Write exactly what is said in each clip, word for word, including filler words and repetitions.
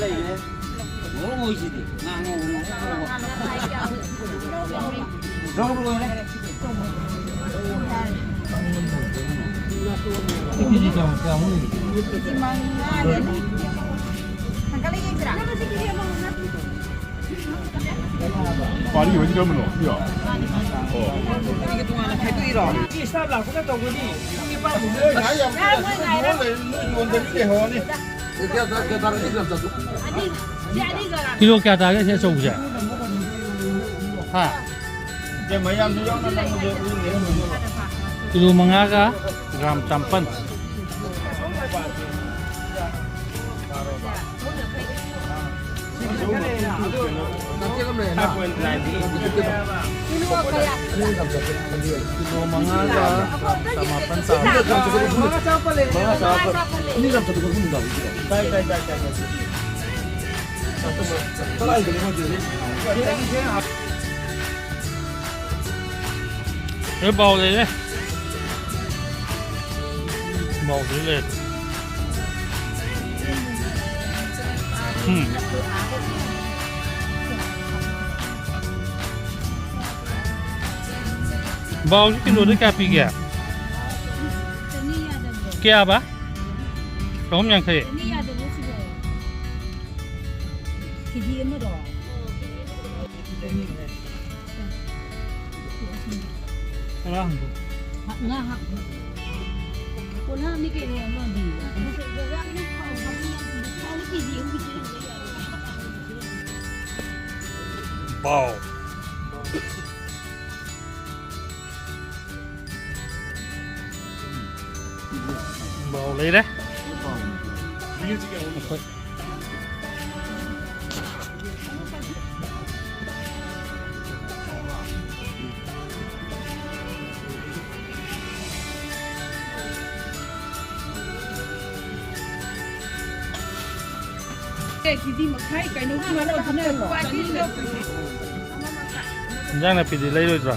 ꯃꯣꯔꯣꯛ ꯃꯣꯏꯁꯤꯗꯤ ꯉꯥ ꯉꯧꯕ ꯉꯧꯕ ꯉꯧꯕ꯫ ꯂꯧꯔꯨꯔꯣꯅꯦ꯫ ꯀꯦꯖꯤ ꯀꯌꯥꯃꯨꯛ, ꯀꯌꯥꯃꯨꯛ ꯂꯩꯒꯦ? ꯀꯦꯖꯤ ꯃꯉꯥꯅꯦ꯫ ꯊꯥꯡꯒꯠꯂ ꯌꯦꯡꯁꯤꯔꯥ? ꯄꯥꯔꯤ ꯑꯣꯏꯗꯤ ꯀꯔꯝꯕꯅꯣ? ꯁꯤꯔꯣ? ꯑꯣ꯫ ꯀꯔꯤꯒꯤ ꯇꯣꯉꯥꯟꯅ ꯈꯥꯏꯗꯣꯛꯏꯔꯣ? ꯁꯤ staff ꯂꯥꯛꯄꯒ ꯇꯧꯒꯅꯤ꯫ ꯄꯨꯡ ꯅꯤꯄꯥꯟ ꯃꯨꯛ ꯂꯣꯏ ꯉꯥꯏ ꯌꯥꯝ ꯀꯨꯏꯅ ꯁꯨꯝ ꯂꯣꯏ ꯂꯩ, ꯅꯣꯏ ꯌꯣꯟꯗꯕꯤ ꯂꯩꯍꯧꯔꯅꯤ꯫ ꯀꯤꯂꯣ ꯀꯌꯥ ꯇꯥꯒꯦ ꯁꯤ ꯑꯆꯧꯕꯁꯦ? ꯍꯥ? ꯀꯤꯂꯣ ꯃꯉꯥꯒ ꯒ꯭ꯔꯥꯝ ꯆꯥꯝꯄꯟ꯫ ꯀꯤꯂꯣ ꯃꯉꯥꯒ ꯒ꯭ꯔꯥꯝ ꯆꯥꯃꯥꯄꯟ ꯇꯥꯕ꯫ ꯇꯥꯏ, ꯇꯥꯏ, ꯇꯥꯏ, ꯇꯥꯏ꯫ ꯑꯦ, ꯕꯥꯎ ꯂꯩꯔꯦ꯫ ꯕꯥꯎꯗꯤ ꯂꯩꯔꯦ꯫ ꯎꯝ꯫ ꯕꯥꯎꯁꯤ ꯀꯤꯂꯣꯗ ꯀꯌꯥ ꯄꯤꯒꯦ? ꯀꯌꯥꯕ? ꯆꯍꯨꯝ ꯌꯥꯡꯈꯩ꯫ ꯀꯦꯖꯤ ꯑꯃꯗꯣ? ꯇꯔꯥ ꯍꯨꯝꯗꯣꯏ꯫ ꯉꯥ ꯍꯥꯞ-, ꯄꯣꯂꯥꯡꯅꯤ ꯀꯩꯅꯣ ꯑꯃꯗꯤ꯫ ꯄꯥꯎ꯫ ꯕꯥꯎ ꯂꯩꯔꯦ꯫ ꯑꯩꯈꯣꯏ꯫ ꯑꯦ, ꯀꯦꯖꯤ ꯃꯈꯥꯏ ꯀꯩꯅꯣꯒꯤ ꯃꯔꯣꯟꯗꯨꯅ ꯂꯨꯄꯥ ꯆꯅꯤꯒ꯫ ꯏꯟꯖꯥꯡ ꯅꯥꯄꯤꯗꯤ ꯂꯩꯔꯣꯏꯗ꯭ꯔꯣ?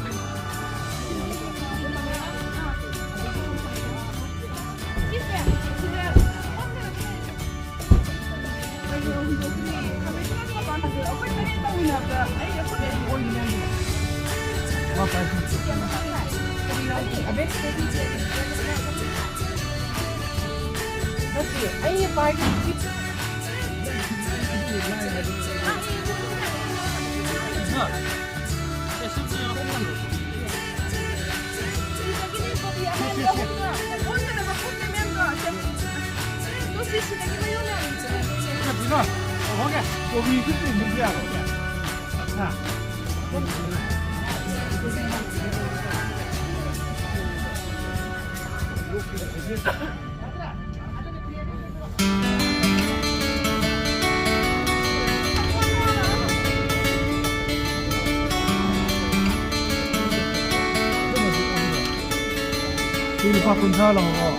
ꯁꯤ ꯂꯨꯄꯥ ꯀꯨꯟꯊ꯭ꯔꯥ ꯂꯧꯔꯣ꯫